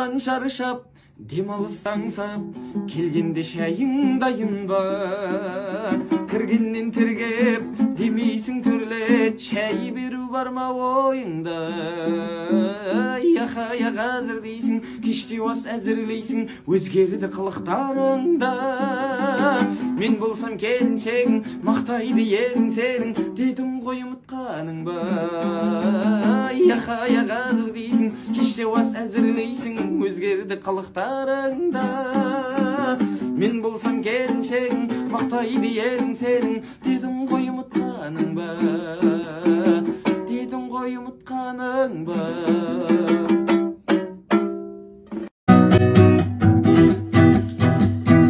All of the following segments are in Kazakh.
Жұмыстан шаршап, демалыстан сап, келгенде шайың дайын ба? Кіргеннен тергеп, демейсің төрлет, шай беру бар ма ойыңда? Яха, я қазір дейсің, кеште ас әзірлейсің, өзгерді қылықтарыңда. Мен болсам келіншегің, мақтайды елің сенің, дедім ғой ұмытқаның ба? Яха, я қазір дейсің, кеште ас әзірлейсің, өзгерді қылықтарыңда. Мен болсам келіншегің, мақтайды елің сенің, дедім ғой ұмытқаның ба? Дедім ғой ұмытқаның ба?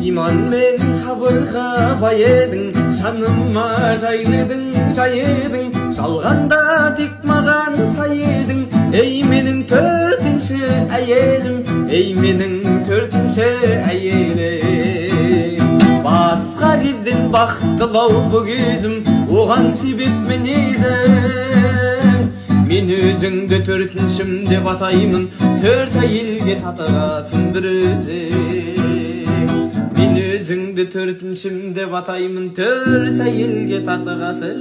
Иман мен сабырға бай едің, жаныма жайлыдың, жай едің, жалғанда тек маған сай едің. Ей менің төртінші әйелім, ей менің төртінші әйелім. Басқа кезден бақыттылау бұл кезім, оған себеп мінезің. Мен өзіңді төртіншім деп атаймын, төрт әйелге татығасың бір өзің. Мен өзіңді төртіншім деп атаймын, төрт әйелге татығасың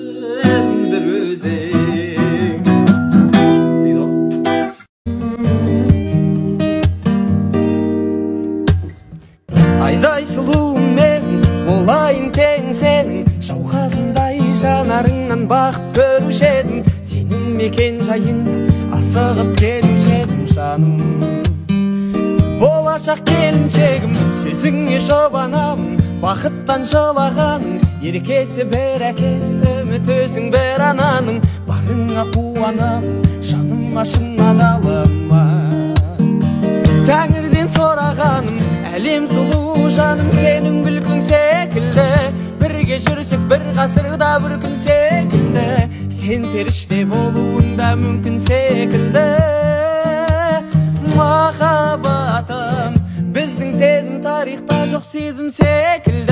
бір өзің. Айдай сұлуым мен, болайын тең сенің, жауқазындай жанарыңнан бақыт көруші едім. Сенің мекен жайың асығып келуші едім жаным. Болашақ келіншегім, сөзіңе жұбанамын, бақыттан жылағаның, еркесі бір әке, үміт өзің бір ананың. Барыңа қуанамын, жаныма шын адалымын. Тәңірден сұрағаным, әлем сұлу жаным, сенің күлкің секілді. Бірге жүрсек бір ғасырда бір күн секілді, сен періште болуың да мүмкін секілді. Махаббатым, біздің сезім тарихта жоқ сезім секілді.